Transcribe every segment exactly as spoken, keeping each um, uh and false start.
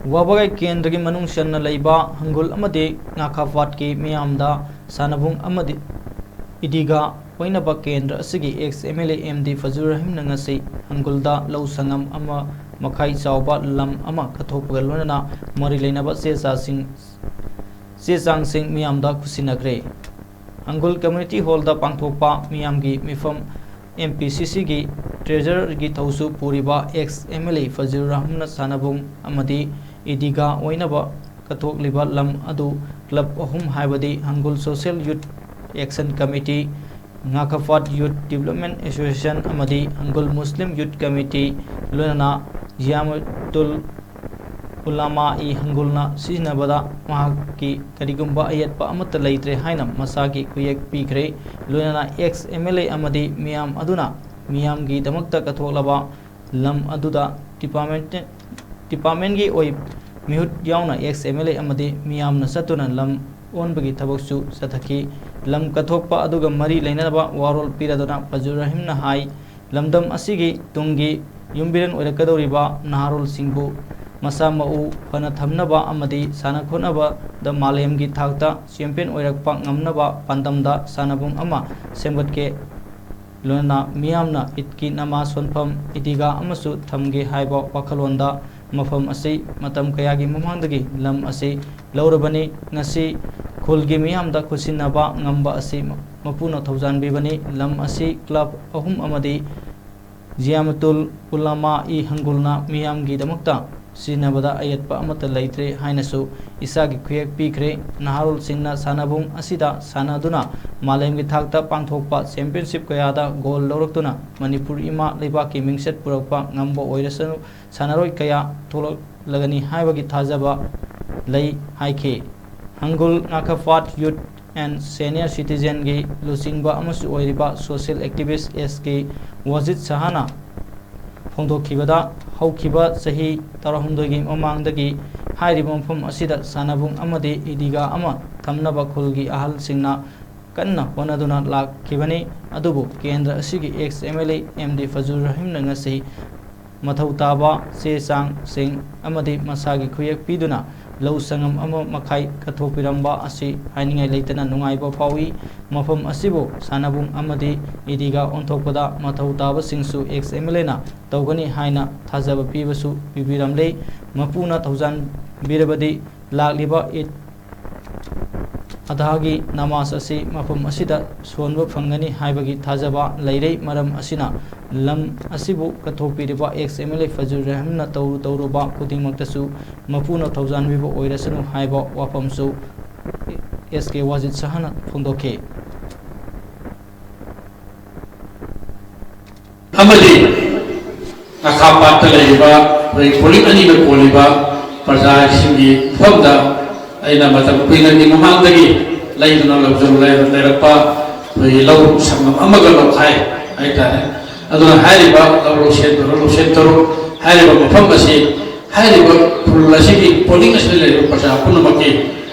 ꯋꯥꯕꯒꯥꯏ ꯀꯦꯟꯗ꯭ꯔꯒꯤ ꯃꯅꯨꯡ ꯆꯟꯅ ꯂꯩꯕ ꯍꯪꯒꯨꯜ ꯑꯃꯗꯤ ꯉꯥꯈꯥꯐꯥꯠꯀꯤ ꯃꯤꯌꯥꯝꯗ ꯁꯥꯟꯅꯕꯨꯡ ꯑꯃꯗꯤ ꯏꯗꯤꯒꯥ ꯑꯣꯏꯅꯕ ꯀꯦꯟꯗ꯭ꯔ ꯑꯁꯤꯒꯤ ex M L A M D ꯐꯖꯨꯔ ꯔꯍꯤꯝꯅ ꯉꯁꯤ ꯍꯪꯒꯨꯜꯗ ꯂꯧ ꯁꯪꯉꯝ ꯑꯃ ꯃꯈꯥꯏ ꯆꯥꯎꯕ ꯂꯝ ꯑꯃ ꯀꯠꯊꯣꯛꯄꯒ ꯂꯣꯏꯅꯅ ꯃꯔꯤ ꯂꯩꯅꯕ ꯆꯦ ꯆꯥꯁꯤꯡ, ꯆꯦ ꯆꯥꯡꯁꯤꯡ ꯃꯤꯌꯥꯝꯗ ꯈꯨꯠꯁꯤꯟꯅꯈ꯭ꯔꯦ꯫ ꯍꯪꯒꯨꯜ Community Hallꯗ ꯄꯥꯡꯊꯣꯛꯄ ꯃꯤꯌꯥꯝꯒꯤ ꯃꯤꯐꯝ M P C Cꯒꯤ Treasurerꯒꯤ ꯊꯧꯁꯨ ꯄꯨꯔꯤꯕ ex M L A ꯐꯖꯨꯔ ꯔꯍꯤꯝꯅ ꯁꯥꯟꯅꯕꯨꯡ ꯑꯃꯗꯤ ꯏꯗꯤꯒꯥ ꯑꯣꯏꯅꯕ ꯀꯠꯊꯣꯛꯂꯤꯕ ꯂꯝ ꯑꯗꯨ club ꯑꯍꯨꯝ ꯍꯥꯏꯕꯗꯤ ꯍꯪꯒꯨꯜ Social Youth Action Committee, ꯉꯥꯈꯥꯐꯥꯠ Youth Development Association ꯑꯃꯗꯤ ꯍꯪꯒꯨꯜ Muslim Youth Committee ꯂꯣꯏꯅꯅ ꯖꯤꯌꯥꯃꯨꯇꯨꯜ ꯎꯂꯥꯃꯥ ꯏ ꯍꯪꯒꯨꯜꯅ ꯁꯤꯖꯤꯟꯅꯕꯗ ꯃꯍꯥꯛꯀꯤ ꯀꯔꯤꯒꯨꯝꯕ ꯑꯌꯦꯠꯄ ꯑꯃꯠꯇ ꯂꯩꯇ꯭ꯔꯦ ꯍꯥꯏꯅ ꯃꯁꯥꯒꯤ ꯈꯨꯌꯦꯛ ꯄꯤꯈ꯭ꯔꯦ꯫ ꯂꯣꯏꯅꯅ ex M L A ꯑꯃꯗꯤ ꯃꯤꯌꯥꯝ ꯑꯗꯨꯅ ꯃꯤꯌꯥꯝꯒꯤꯗꯃꯛꯇ ꯀꯠꯊꯣꯛꯂꯕ ꯂꯝ ꯑꯗꯨꯗ department, departmentꯀꯤ ꯑꯣꯏ ꯃꯤꯍꯨꯠ ꯌꯥꯎꯅ ex M L A ꯑꯃꯗꯤ ꯃꯤꯌꯥꯝꯅ ꯆꯠꯇꯨꯅ ꯂꯝ ꯑꯣꯟꯕꯒꯤ ꯊꯕꯛꯁꯨ ꯆꯠꯊꯈꯤ꯫ ꯂꯝ ꯀꯠꯊꯣꯛꯄ ꯑꯗꯨꯒ ꯃꯔꯤ ꯂꯩꯅꯕ ꯋꯥꯔꯣꯜ ꯄꯤꯔꯗꯨꯅ ꯐꯖꯨꯔ ꯔꯍꯤꯝꯅ ꯍꯥꯏ, ꯂꯝꯗꯝ ꯑꯁꯤꯒꯤ ꯇꯨꯡꯒꯤ ꯌꯨꯝꯕꯤꯔꯦꯟ ꯑꯣꯏꯔꯛꯀꯗꯧꯔꯤꯕ ꯅꯍꯥꯔꯣꯜꯁꯤꯡꯕꯨ ꯃꯁꯥ ꯃꯎ ꯐꯅ ꯊꯝꯅꯕ ꯑꯃꯗꯤ ꯁꯥꯟꯅ ꯈꯣꯠꯅꯕꯗ ꯃꯥꯂꯦꯝꯒꯤ ꯊꯥꯛꯇ champion ꯑꯣꯏꯔꯛꯄ ꯉꯝꯅꯕ ꯄꯥꯟꯗꯝꯗ ꯁꯥꯟꯅꯕꯨꯡ ꯑꯃ ꯁꯦꯝꯒꯠꯀꯦ꯫ ꯂꯣꯏꯅꯅ ꯃꯤꯌꯥꯝꯅ ꯏꯗꯀꯤ ꯅꯃꯥꯖ ꯁꯣꯟꯐꯝ ꯏꯗꯤꯒꯥ ꯑꯃꯁꯨ ꯊꯝꯒꯦ ꯍꯥꯏꯕ ꯋꯥꯈꯜꯂꯣꯟꯗ ꯃꯐꯝ ꯑꯁꯤ ꯃꯇꯝ ꯀꯌꯥꯒꯤ ꯃꯃꯥꯡꯗꯒꯤ ꯂꯝ ꯑꯁꯤ ꯂꯧꯔꯕꯅꯤ꯫ ꯉꯁꯤ ꯈꯨꯜꯒꯤ ꯃꯤꯌꯥꯝꯗ ꯈꯨꯠꯁꯤꯟꯅꯕ ꯉꯝꯕ ꯑꯁꯤ ꯃꯄꯨꯅ ꯊꯧꯖꯥꯟꯕꯤꯕꯅꯤ꯫ ꯂꯝ ꯑꯁꯤ club ꯑꯍꯨꯝ ꯑꯃꯗꯤ ꯖꯤꯌꯥꯃꯨꯇꯨꯜ ꯎꯂꯥꯃꯥ ꯏ ꯍꯪꯒꯨꯜꯅ ꯃꯤꯌꯥꯝꯒꯤꯗꯃꯛꯇ ꯁꯤꯖꯤꯟꯅꯕꯗ ꯑꯌꯦꯠꯄ ꯑꯃꯠꯇ ꯂꯩꯇ꯭ꯔꯦ ꯍꯥꯏꯅꯁꯨ ꯏꯁꯥꯒꯤ ꯈꯨꯌꯦꯛ ꯄꯤꯈ꯭ꯔꯦ꯫ ꯅꯍꯥꯔꯣꯜꯁꯤꯡꯅ ꯁꯥꯟꯅꯕꯨꯡ ꯑꯁꯤꯗ ꯁꯥꯟꯅꯗꯨꯅ ꯃꯥꯂꯦꯝꯒꯤ ꯊꯥꯛꯇ ꯄꯥꯡꯊꯣꯛꯄ championship ꯀꯌꯥꯗ gold ꯂꯧꯔꯛꯇꯨꯅ ꯃꯅꯤꯄꯨꯔ ꯏꯃꯥ ꯂꯩꯕꯥꯛꯀꯤ ꯃꯤꯡꯆꯠ ꯄꯨꯔꯛꯄ ꯉꯝꯕ ꯑꯣꯏꯔꯁꯅꯨ, ꯁꯥꯟꯅꯔꯣꯏ ꯀꯌꯥ ꯊꯣꯛꯂꯛꯂꯒꯅꯤ ꯍꯥꯏꯕꯒꯤ ꯊꯥꯖꯕ ꯂꯩ ꯍꯥꯏꯈꯤ꯫ ꯍꯪꯒꯨꯜ ꯉꯥꯈꯥꯐꯥꯠ Youth and Senior Citizenꯒꯤ ꯂꯨꯆꯤꯡꯕ ꯑꯃꯁꯨ ꯑꯣꯏꯔꯤꯕ social activist S K ꯋꯥꯖꯤꯗ ꯁꯍꯥꯅ ꯐꯣꯡꯗꯣꯛꯈꯤꯕꯗ, ꯍꯧꯈꯤꯕ ꯆꯍꯤ ꯇꯔꯥꯍꯨꯝꯗꯣꯏꯒꯤ ꯃꯃꯥꯡꯗꯒꯤ ꯍꯥꯏꯔꯤꯕ ꯃꯐꯝ ꯑꯁꯤꯗ ꯁꯥꯟꯅꯕꯨꯡ ꯑꯃꯗꯤ ꯏꯗꯤꯒꯥ ꯑꯃ ꯊꯝꯅꯕ ꯈꯨꯜꯒꯤ ꯑꯍꯜꯁꯤꯡꯅ ꯀꯟꯅ ꯍꯣꯠꯅꯗꯨꯅ ꯂꯥꯛꯈꯤꯕꯅꯤ꯫ ꯑꯗꯨꯕꯨ ꯀꯦꯟꯗ꯭ꯔ ꯑꯁꯤꯒꯤ ex M L A M D ꯐꯖꯨꯔ ꯔꯍꯤꯝꯅ ꯉꯁꯤ ꯃꯊꯧ ꯇꯥꯕ ꯆꯦ ꯆꯥꯡꯁꯤꯡ ꯑꯃꯗꯤ ꯃꯁꯥꯒꯤ ꯈꯨꯌꯦꯛ ꯄꯤꯗꯨꯅ ꯂꯧ ꯁꯪꯉꯝ ꯑꯃ ꯃꯈꯥꯏ ꯀꯠꯊꯣꯛꯄꯤꯔꯝꯕ ꯑꯁꯤ ꯍꯥꯏꯅꯤꯡꯉꯥꯏ ꯂꯩꯇꯅ ꯅꯨꯡꯉꯥꯏꯕ ꯐꯥꯎꯏ꯫ ꯃꯐꯝ ꯑꯁꯤꯕꯨ ꯁꯥꯟꯅꯕꯨꯡ ꯑꯃꯗꯤ ꯏꯗꯤꯒꯥ ꯑꯣꯟꯊꯣꯛꯄꯗ ꯃꯊꯧ ꯇꯥꯕꯁꯤꯡꯁꯨ ꯑꯦꯛꯁ ꯑꯦꯝ ꯑꯦꯜ ꯑꯦꯅ ꯇꯧꯒꯅꯤ ꯍꯥꯏꯅ ꯊꯥꯖꯕ ꯄꯤꯕꯁꯨ ꯄꯤꯕꯤꯔꯝꯂꯦ꯫ ꯃꯄꯨꯅ ꯊꯧꯖꯥꯟꯕꯤꯔꯕꯗꯤ ꯂꯥꯛꯂꯤꯕ ꯏꯗ ꯑꯗꯥꯒꯤ ꯅꯃꯥꯖ ꯑꯁꯤ ꯃꯐꯝ ꯑꯁꯤꯗ ꯁꯣꯟꯕ ꯐꯪꯒꯅꯤ ꯍꯥꯏꯕꯒꯤ ꯊꯥꯖꯕ ꯂꯩꯔꯦ꯫ ꯃꯔꯝ ꯑꯁꯤꯅ ꯂꯝ ꯑꯁꯤꯕꯨ ꯀꯠꯊꯣꯛꯄꯤꯔꯤꯕ ꯑꯦꯛꯁ ꯑꯦꯝ ꯑꯦꯜ ꯑꯦ ꯐꯖꯨꯔ ꯔꯍꯃꯟꯅ ꯇꯧꯔꯨ ꯇꯧꯔꯨꯕ ꯈꯨꯗꯤꯡꯃꯛꯇꯁꯨ ꯃꯄꯨꯅ ꯊꯧꯖꯥꯟꯕꯤꯕ ꯑꯣꯏꯔꯁꯅꯨ ꯍꯥꯏꯕ ꯋꯥꯐꯝꯁꯨ ꯑꯦꯁ ꯀꯦ ꯋꯥꯖꯤꯗ ꯁꯍꯥꯅ ꯐꯣꯡꯗꯣꯛꯈꯤ꯫ ꯑꯃꯗꯤ ꯅꯥꯈꯥ ꯄꯥꯠꯇ ꯂꯩꯔꯤꯕ ꯑꯩꯈꯣꯏ ꯄꯣꯂꯤꯡ ꯑꯅꯤꯗ ꯀꯣꯜꯂꯤꯕ ꯄ꯭ꯔꯖꯥꯁꯤꯡꯒꯤ ꯃꯐꯝꯗ ꯑꯩꯅ ꯃꯇꯝ ꯀꯨꯏꯅꯒꯤ ꯃꯃꯥꯡꯗꯒꯤ ꯂꯩꯗꯨꯅ ꯂꯧꯖꯧ ꯂꯩꯔꯛꯄ ꯑꯩꯈꯣꯏꯒꯤ ꯂꯧ ꯁꯪꯉꯝ ꯑꯃꯒ ꯂꯧꯈꯥꯏ ꯍꯥꯏꯇꯥꯔꯦ꯫ ꯑꯗꯨꯅ ꯍꯥꯏꯔꯤꯕ ꯂꯧ ꯂꯧꯁꯦꯟ ꯇꯔꯨꯛ, ꯂꯧꯁꯦꯟ ꯇꯔꯨꯛ ꯍꯥꯏꯔꯤꯕ ꯃꯐꯝ ꯑꯁꯤ ꯍꯥꯏꯔꯤꯕ ꯈꯨꯜ ꯑꯁꯤꯒꯤ ꯄꯣꯂꯤꯡ ꯑꯁꯤꯗ ꯂꯩꯔꯤꯕ ꯄ꯭ꯔꯖꯥ ꯄꯨꯝꯅꯃꯛꯀꯤ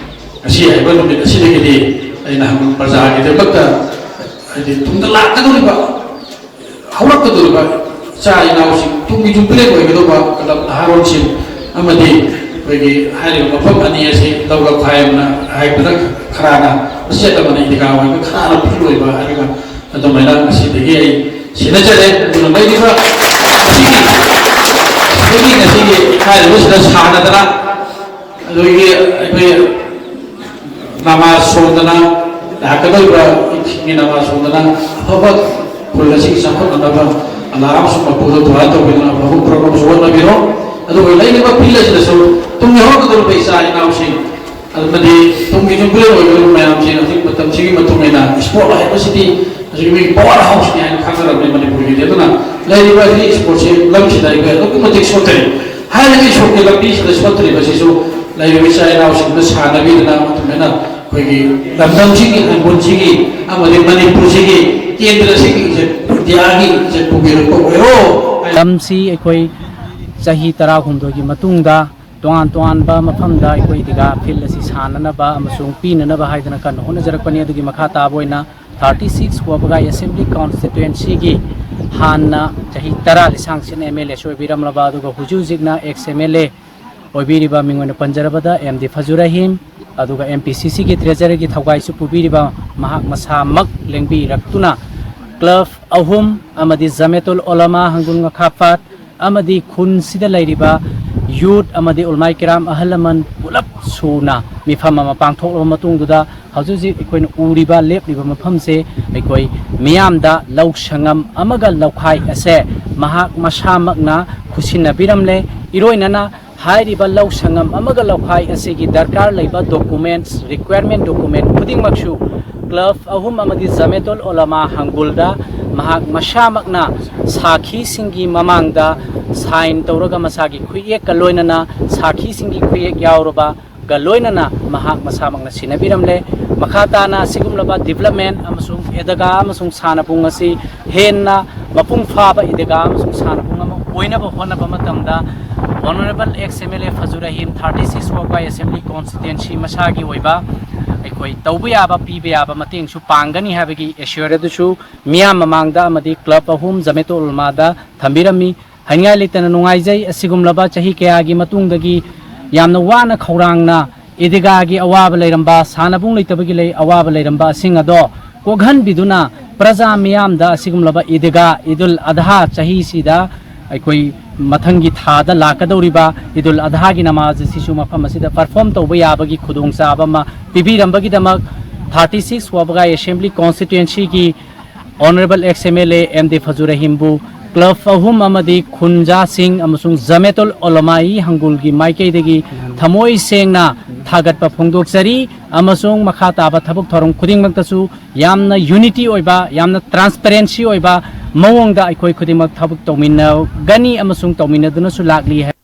ꯉꯁꯤ ꯍꯥꯏꯕ ꯅꯨꯃꯤꯠ ꯑꯁꯤꯗꯒꯤꯗꯤ ꯑꯩꯅ ꯄ꯭ꯔꯖꯥꯒꯤꯗꯃꯛꯇ ꯍꯥꯏꯗꯤ ꯇꯨꯡꯗ ꯂꯥꯛꯀꯗꯧꯔꯤꯕ ꯍꯧꯔꯛꯀꯗꯧꯔꯤꯕ ꯏꯆꯥ ꯏꯅꯥꯎꯁꯤꯡ, ꯇꯨꯡꯒꯤ ꯌꯨꯝꯕꯤꯔꯦꯟ ꯑꯣꯏꯒꯗꯧꯕ ꯀꯂꯕ ꯅꯍꯥꯔꯣꯜꯁꯤꯡ ꯑꯃꯗꯤ ꯑꯩꯈꯣꯏꯒꯤ ꯍꯥꯏꯔꯤꯕ ꯃꯐꯝ ꯑꯅꯤ ꯑꯁꯤ ꯂꯧ ꯂꯧꯈꯥꯏ ꯑꯃꯅ ꯍꯥꯏꯕꯗ ꯈꯔꯅ ꯃꯆꯦꯠ ꯑꯃꯅ ꯏꯗꯤꯒꯥ ꯑꯣꯏꯕ, ꯈꯔꯅ ꯐꯤꯜ ꯑꯣꯏꯕ ꯍꯥꯏꯔꯒ ꯑꯗꯨꯃꯥꯏꯅ ꯉꯁꯤꯗꯒꯤ ꯑꯩ ꯁꯤꯟꯅꯖꯔꯦ꯫ ꯑꯗꯨꯅ ꯂꯩꯔꯤꯕ ꯉꯁꯤꯒꯤ, ꯉꯁꯤꯒꯤ ꯉꯁꯤꯒꯤ ꯍꯥꯏꯔꯤꯕꯁꯤꯗ ꯁꯥꯟꯅꯗꯅ ꯑꯗꯨꯒꯤ ꯑꯩꯈꯣꯏ ꯅꯃꯥꯖ ꯁꯣꯟꯗꯅ ꯂꯥꯛꯀꯗꯧꯔꯤꯕ ꯏꯗꯀꯤ ꯅꯃꯥꯖ ꯁꯣꯟꯗꯅ ꯑꯐꯕ ꯈꯨꯜ ꯑꯁꯤꯒꯤ ꯆꯥꯎꯈꯠꯅꯅꯕ ꯑꯜꯂꯥꯍ ꯑꯃꯁꯨꯡ ꯃꯄꯨꯗ ꯗꯨꯑꯥ ꯇꯧꯕꯤꯗꯨꯅ ꯑꯐꯕ ꯄ꯭ꯔꯣꯒ꯭ꯔꯥꯝꯁꯨ ꯍꯣꯠꯅꯕꯤꯔꯣ꯫ ꯑꯗꯨꯒ ꯂꯩꯔꯤꯕ ꯐꯤꯜ ꯑꯁꯤꯗꯁꯨ ꯇꯨꯡꯒꯤ ꯍꯧꯔꯛꯀꯗꯧꯔꯤꯕ ꯏꯆꯥ ꯏꯅꯥꯎꯁꯤꯡ ꯑꯃꯗꯤ ꯇꯨꯡꯒꯤ ꯌꯨꯝꯕꯤꯔꯦꯟ ꯑꯣꯏꯒꯗꯧꯔꯤꯕ ꯃꯌꯥꯝꯁꯤꯡ ꯍꯧꯖꯤꯛ ꯃꯇꯝꯁꯤꯒꯤ ꯃꯇꯨꯡ ꯏꯟꯅ ꯏꯁꯄꯣꯔꯠ ꯍꯥꯏꯕꯁꯤꯗꯤ ꯍꯧꯖꯤꯛ ꯃꯤꯒꯤ ꯄꯋꯥꯔ ꯍꯥꯎꯁꯅꯤ ꯍꯥꯏꯅ ꯈꯪꯅꯔꯕꯅꯤ ꯃꯅꯤꯄꯨꯔꯒꯤꯗꯤ꯫ ꯑꯗꯨꯅ ꯂꯩꯔꯤꯕ ꯑꯁꯤ ꯏꯁꯄꯣꯔꯠꯁꯤ ꯂꯝꯁꯤꯗ ꯑꯩꯈꯣꯏ ꯑꯗꯨꯛꯀꯤ ꯃꯇꯤꯛ ꯁꯣꯠꯊꯔꯤ꯫ ꯍꯥꯏꯔꯤꯕ ꯏꯁꯄꯣꯔꯠꯀꯤ ꯂꯝꯕꯤꯁꯤꯗ ꯁꯣꯠꯊꯔꯤꯕꯁꯤꯁꯨ ꯂꯩꯔꯤꯕ ꯏꯆꯥ ꯏꯅꯥꯎꯁꯤꯡꯗ ꯁꯥꯟꯅꯕꯤꯗꯅ ꯃꯇꯨꯡ ꯏꯟꯅ ꯑꯩꯈꯣꯏꯒꯤ ꯂꯝꯗꯝꯁꯤꯒꯤ, ꯑꯥꯏꯕꯣꯟꯁꯤꯒꯤ ꯑꯃꯗꯤ ꯃꯅꯤꯄꯨꯔꯁꯤꯒꯤ ꯀꯦꯟꯗ꯭ꯔꯁꯤꯒꯤ ꯏꯖꯠ, ꯏꯟꯗꯤꯌꯥꯒꯤ ꯏꯖꯠ ꯄꯨꯕꯤꯔꯛꯄ ꯑꯣꯏꯔꯣ꯫ ꯂꯝꯁꯤ ꯑꯩꯈꯣꯏ ꯆꯍꯤ ꯇꯔꯥꯍꯨꯝꯗꯣꯏꯒꯤ ꯃꯇꯨꯡꯗ ꯇꯣꯉꯥꯟ ꯇꯣꯉꯥꯟꯕ ꯃꯐꯝꯗ ꯑꯩꯈꯣꯏ ꯏꯗꯤꯒꯥ ꯐꯤꯜ ꯑꯁꯤ ꯁꯥꯟꯅꯅꯕ ꯑꯃꯁꯨꯡ ꯄꯤꯅꯅꯕ ꯍꯥꯏꯗꯅ ꯀꯟꯅ ꯍꯣꯠꯅꯖꯔꯛꯄꯅꯤ꯫ ꯑꯗꯨꯒꯤ ꯃꯈꯥ ꯇꯥꯕ ꯑꯣꯏꯅ ꯊꯥꯔꯇꯤ ꯁꯤꯛꯁ ꯋꯥꯕꯒꯥꯏ ꯑꯦꯁꯦꯝꯕ꯭ꯂꯤ ꯀꯣꯟꯁꯇꯤꯇ꯭ꯋꯦꯟꯁꯤꯒꯤ ꯍꯥꯟꯅ ꯆꯍꯤ ꯇꯔꯥ ꯂꯤꯁꯥꯡꯁꯤꯠꯅ ꯑꯦꯝ ꯑꯦꯜ ꯑꯦꯁꯨ ꯑꯣꯏꯕꯤꯔꯝꯂꯕ, ꯑꯗꯨꯒ ꯍꯧꯖꯤꯛ ꯍꯧꯖꯤꯛꯅ ꯑꯦꯛꯁ ꯑꯦꯝ ꯑꯦꯜ ꯑꯦ ꯑꯣꯏꯕꯤꯔꯤꯕ ꯃꯤꯡ ꯑꯣꯏꯅ ꯄꯟꯖꯔꯕꯗ ꯑꯦꯝ ꯗꯤ ꯐꯖꯨ ꯔꯍꯤꯝ, ꯑꯗꯨꯒ ꯑꯦꯝ ꯄꯤ ꯁꯤ ꯁꯤꯒꯤ ꯇ꯭ꯔꯦꯖꯔꯒꯤ ꯊꯧꯒꯥꯏꯁꯨ ꯄꯨꯕꯤꯔꯤꯕ ꯃꯍꯥꯛ ꯃꯁꯥꯃꯛ ꯂꯦꯡꯕꯤꯔꯛꯇꯨꯅ ꯀ꯭ꯂꯕ ꯑꯍꯨꯝ ꯑꯃꯗꯤ ꯖꯃꯦꯇꯨꯜ ꯑꯣꯂꯃꯥ ꯍꯪꯒꯨꯜ ꯉꯈꯥꯐꯥꯠ ꯑꯃꯗꯤ ꯈꯨꯟꯁꯤꯗ ꯂꯩꯔꯤꯕ ꯌꯨꯠ ꯑꯃꯗꯤ ꯎꯂꯃꯥꯏ ꯀꯤꯔꯥꯝ ꯑꯍꯜ ꯂꯃꯟ ꯄꯨꯂꯞ ꯁꯨꯅ ꯃꯤꯐꯝ ꯑꯃ ꯄꯥꯡꯊꯣꯛꯂꯕ ꯃꯇꯨꯡꯗꯨꯗ ꯍꯧꯖꯤꯛ ꯍꯧꯖꯤꯛ ꯑꯩꯈꯣꯏꯅ ꯎꯔꯤꯕ ꯂꯦꯞꯂꯤꯕ ꯃꯐꯝꯁꯦ ꯑꯩꯈꯣꯏ ꯃꯤꯌꯥꯝꯗ ꯂꯧ ꯁꯪꯉꯝ ꯑꯃꯒ ꯂꯧꯈꯥꯏ ꯑꯁꯦ ꯃꯍꯥꯛ ꯃꯁꯥꯃꯛꯅ ꯈꯨꯠꯁꯤꯟꯅꯕꯤꯔꯝꯂꯦ꯫ ꯏꯔꯣꯏꯅꯅ ꯍꯥꯏꯔꯤꯕ ꯂꯧ ꯁꯪꯉꯝ ꯑꯃꯒ ꯂꯧꯈꯥꯏ ꯑꯁꯤꯒꯤ ꯗꯔꯀꯥꯔ ꯂꯩꯕ documents, requirement document ꯈꯨꯗꯤꯡꯃꯛꯁꯨ ꯀ꯭ꯂꯕ ꯑꯍꯨꯝ ꯑꯃꯗꯤ ꯖꯃꯦꯇꯨꯜ ꯑꯣꯂꯃꯥ ꯍꯪꯒꯨꯜꯗ ꯃꯍꯥꯛ ꯃꯁꯥꯃꯛꯅ ꯁꯥꯈꯤꯁꯤꯡꯒꯤ ꯃꯃꯥꯡꯗ ꯁꯥꯏꯟ ꯇꯧꯔꯒ ꯃꯁꯥꯒꯤ ꯈꯨꯠꯌꯦꯛꯀ ꯂꯣꯏꯅꯅ ꯁꯥꯈꯤꯁꯤꯡꯒꯤ ꯈꯨꯠꯌꯦꯛ ꯌꯥꯎꯔꯕ ꯒ ꯂꯣꯏꯅꯅ ꯃꯍꯥꯛ ꯃꯁꯥꯃꯛꯅ ꯁꯤꯟꯅꯕꯤꯔꯝꯂꯦ꯫ ꯃꯈꯥ ꯇꯥꯅ ꯑꯁꯤꯒꯨꯝꯂꯕ development ꯑꯃꯁꯨꯡ ꯏꯗꯒꯥ ꯑꯃꯁꯨꯡ ꯁꯥꯟꯅꯕꯨꯡ ꯑꯁꯤ ꯍꯦꯟꯅ ꯃꯄꯨꯡ ꯐꯥꯕ ꯏꯗꯒꯥ ꯑꯃꯁꯨꯡ ꯁꯥꯟꯅꯕꯨꯡ ꯑꯃ ꯑꯣꯏꯅꯕ ꯍꯣꯠꯅꯕ ꯃꯇꯝꯗ Honourable ex M L A ꯐꯖꯨ Rahim, thirty six Wabgai Assembly Constituency ꯃꯁꯥꯒꯤ ꯑꯣꯏꯕ ꯑꯩꯈꯣꯏ ꯇꯧꯕ ꯌꯥꯕ, ꯄꯤꯕ ꯌꯥꯕ ꯃꯇꯦꯡꯁꯨ ꯄꯥꯡꯒꯅꯤ ꯍꯥꯏꯕꯒꯤ assure ꯑꯗꯨꯁꯨ ꯃꯤꯌꯥꯝ ꯃꯃꯥꯡꯗ ꯑꯃꯗꯤ ꯀ꯭ꯂꯕ ꯑꯍꯨꯝ ꯖꯃꯦꯇꯨꯜ ꯎꯂꯃꯥꯗ ꯊꯝꯕꯤꯔꯝꯃꯤ꯫ ꯍꯥꯏꯅꯤꯡꯉꯥꯏ ꯂꯩꯇꯅ ꯅꯨꯡꯉꯥꯏꯖꯩ꯫ ꯑꯁꯤꯒꯨꯝꯂꯕ ꯆꯍꯤ ꯀꯌꯥꯒꯤ ꯃꯇꯨꯡꯗꯒꯤ ꯌꯥꯝꯅ ꯋꯥꯅ ꯈꯧꯔꯥꯡꯅ ꯏꯗꯤꯒꯥꯒꯤ ꯑꯋꯥꯕ ꯂꯩꯔꯝꯕ, ꯁꯥꯟꯅꯕꯨꯡ ꯂꯩꯇꯕꯒꯤ ꯂꯩ-, ꯑꯋꯥꯕ ꯂꯩꯔꯝꯕ ꯑꯁꯤꯡ ꯑꯗꯣ ꯀꯣꯛꯍꯟꯕꯤꯗꯨꯅ ꯄ꯭ꯔꯖꯥ ꯃꯤꯌꯥꯝꯗ ꯑꯁꯤꯒꯨꯝꯂꯕ ꯏꯗꯤꯒꯥ ꯏꯗꯨꯜ ꯑꯗꯍꯥ ꯆꯍꯤꯁꯤꯗ ꯑꯩꯈꯣꯏ ꯃꯊꯪꯒꯤ ꯊꯥꯗ ꯂꯥꯛꯀꯗꯧꯔꯤꯕ ꯏꯗꯨꯜ ꯑꯗꯍꯥꯒꯤ ꯅꯃꯥꯖ ꯑꯁꯤꯁꯨ ꯃꯐꯝ ꯑꯁꯤꯗ perform ꯇꯧꯕ ꯌꯥꯕꯒꯤ ꯈꯨꯗꯣꯡꯆꯥꯕ ꯑꯃ ꯄꯤꯕꯤꯔꯝꯕꯒꯤꯗꯃꯛ thirty six Wabgai Assembly Constituencyꯒꯤ Honourable ex M L A M D Fajur ꯔꯍꯤꯝꯕꯨ ꯀ꯭ꯂꯕ ꯑꯍꯨꯝ ꯑꯃꯗꯤ ꯈꯨꯟꯖꯥꯁꯤꯡ ꯑꯃꯁꯨꯡ ꯖꯃꯦꯇꯨꯜ ꯎꯂꯃꯥ-ꯏ ꯍꯪꯒꯨꯜꯒꯤ ꯃꯥꯏꯀꯩꯗꯒꯤ ꯊꯃꯣꯏ ꯁꯦꯡꯅ ꯊꯥꯒꯠꯄ ꯐꯣꯡꯗꯣꯛꯆꯔꯤ, ꯑꯃꯁꯨꯡ ꯃꯈꯥ ꯇꯥꯕ ꯊꯕꯛ ꯊꯧꯔꯝ ꯈꯨꯗꯤꯡꯃꯛꯇꯁꯨ ꯌꯥꯝꯅ unity ꯑꯣꯏꯕ, ꯌꯥꯝꯅ transparency ꯑꯣꯏꯕ ꯃꯑꯣꯡꯗ ꯑꯩꯈꯣꯏ ꯈꯨꯗꯤꯡꯃꯛ ꯊꯕꯛ ꯇꯧꯃꯤꯟꯅꯒꯅꯤ ꯑꯃꯁꯨꯡ ꯇꯧꯃꯤꯟꯅꯗꯨꯅꯁꯨ ꯂꯥꯛꯂꯤ ꯍꯥꯏ꯫